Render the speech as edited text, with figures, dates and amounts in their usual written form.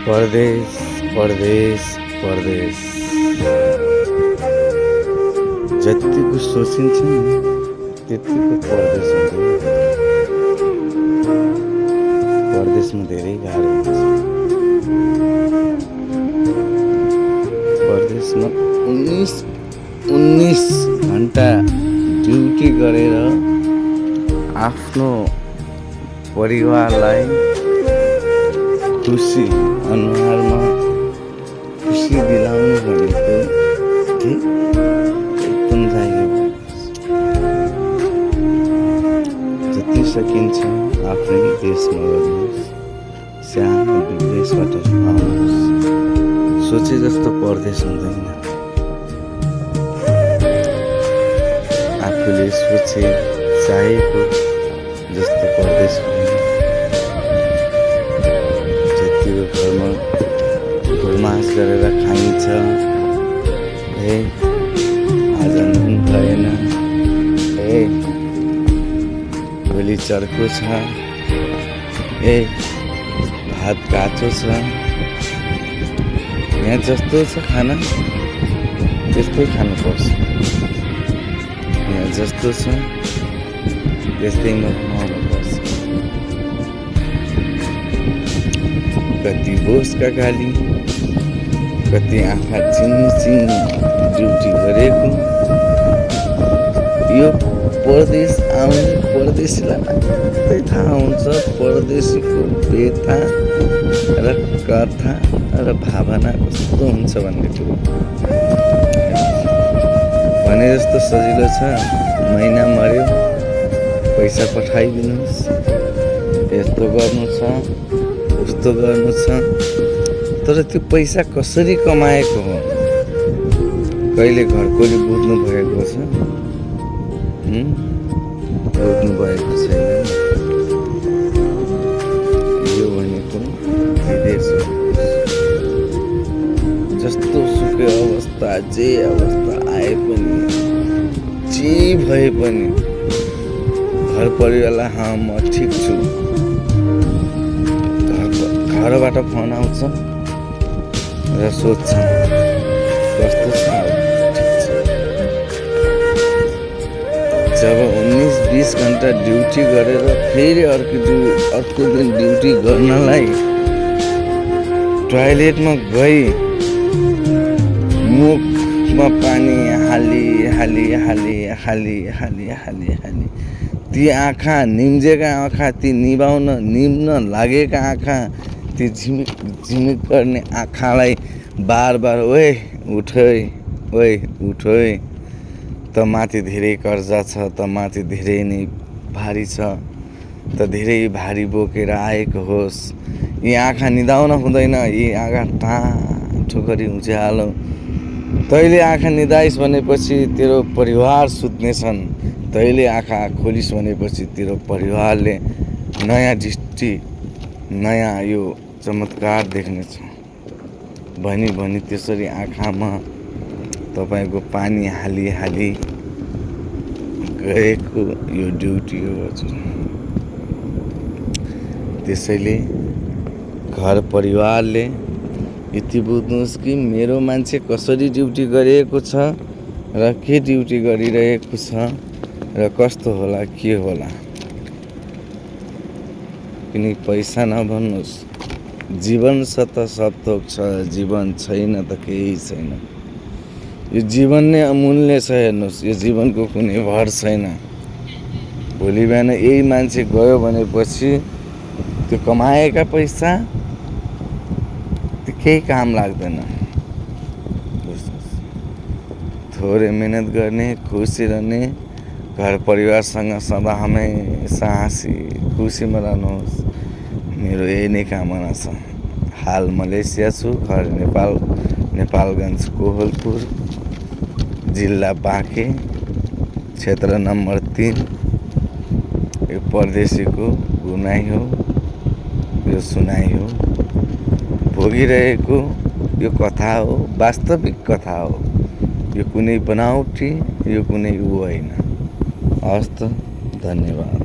परदेश परदेश परदेश जतिको सोचिन्छ नि त्यतिको परदेश हुँदैन। परदेशमा धेरै गाह्रो हुन्छ। परदेशमा 19 घन्टा ड्युटी गरेर आफ्नो परिवारलाई खुसी अनुहारमा खुसी दिलाउनु भनेको एकदम चाहियो। जति सकिन्छ आफ्नै देशमा गर्नुहोस्, सानो विदेशबाट आउनुहोस्। सोचे जस्तो परदेश हुँदैन। आफूले सोचे चाहेको जस्तो परदेश हुँदैन। जतिको घरमा घुरमास गरेर खाइन्छ, हे आज नुन भएन, हे भोलि चर्को छ, हे भात काँचो छ, यहाँ जस्तो छ खाना त्यस्तै खानुपर्छ। यहाँ जस्तो छ त्यस्तैमा बनाउनुपर्छ। कति बोसका गाली, कति आँखा चिङ ड्युटी गरेको, यो परदेश आउने परदेशीलाई मात्रै थाहा हुन्छ। परदेशीको व्यथा र कथा र भावना कस्तो हुन्छ भन्ने कुरो भने जस्तो सजिलो छ। महिना मर्यो पैसा पठाइदिनुहोस्, यस्तो गर्नु छ उस्तो गर्नु छ। तर त्यो पैसा कसरी कमाएको हो कहिले घरकोले बुझ्नु भएको छ? बुझ्नु भएको छैन। यो भनेको विदेश हो। जस्तो सुकै अवस्था जे अवस्था आए पनि जे भए पनि घर परिवारलाई म ठिक छु। घरबाट फोन आउँछ र सोध्छ कस्तो छ, ठिक छ। जब 19-20 घन्टा ड्युटी गरेर फेरि अर्को दिन ड्युटी गर्नलाई टोयलेटमा गई मुखमा पानी हाली हाली हाली हाली हाली हाली हाली ती आँखा निम्जेका आँखा, ती निम्न लागेका आँखा, ती झिमिक झिमिक गर्ने आँखालाई बार बार ओए उठोइ त माथि धेरै कर्जा छ, त माथि धेरै नै भारी छ, त धेरै भारी बोकेर आएको होस्। यी आँखा निदाउन हुँदैन, यी आँखा टाँठो गरी उज्यालो। तैँले आँखा निदाइस् भनेपछि तेरो परिवार सुत्नेछन्। तैँले आँखा खोलिस् भनेपछि तेरो परिवारले नयाँ दृष्टि, नयाँ यो चमत्कार देख्नेछ। भनी त्यसरी आँखामा तपाईँको पानी हाली हाली गएको यो ड्युटी हो हजुर। त्यसैले घर परिवारले यति बुझ्नुहोस् कि मेरो मान्छे कसरी ड्युटी गरिएको छ र के ड्युटी गरिरहेको छ र कस्तो होला के होला। किनकि पैसा नभन्नुहोस्, जीवन छ त सब थोक छ, जीवन छैन त केही छैन। यो जीवन नै अमूल्य छ। हेर्नुहोस्, यो जीवनको कुनै भर छैन। भोलि बिहान यही मान्छे गयो भनेपछि त्यो कमाएका पैसा त्यो केही काम लाग्दैन। थोरै मेहनत गर्ने, खुसी रहने, घर परिवारसँग सदा हमेसा हाँसी खुसीमा रहनुहोस्। मेरो यही नै कामना छ। हाल मलेसिया छु, घर नेपालगञ्ज कोहलपुर, जिल्ला बाँके, क्षेत्र नम्बर 3। यो परदेशीको गुनाइ हो, यो सुनाइ हो, भोगिरहेको यो कथा हो, वास्तविक कथा हो। यो कुनै बनावटी, यो कुनै ऊ होइन। हस्त, धन्यवाद।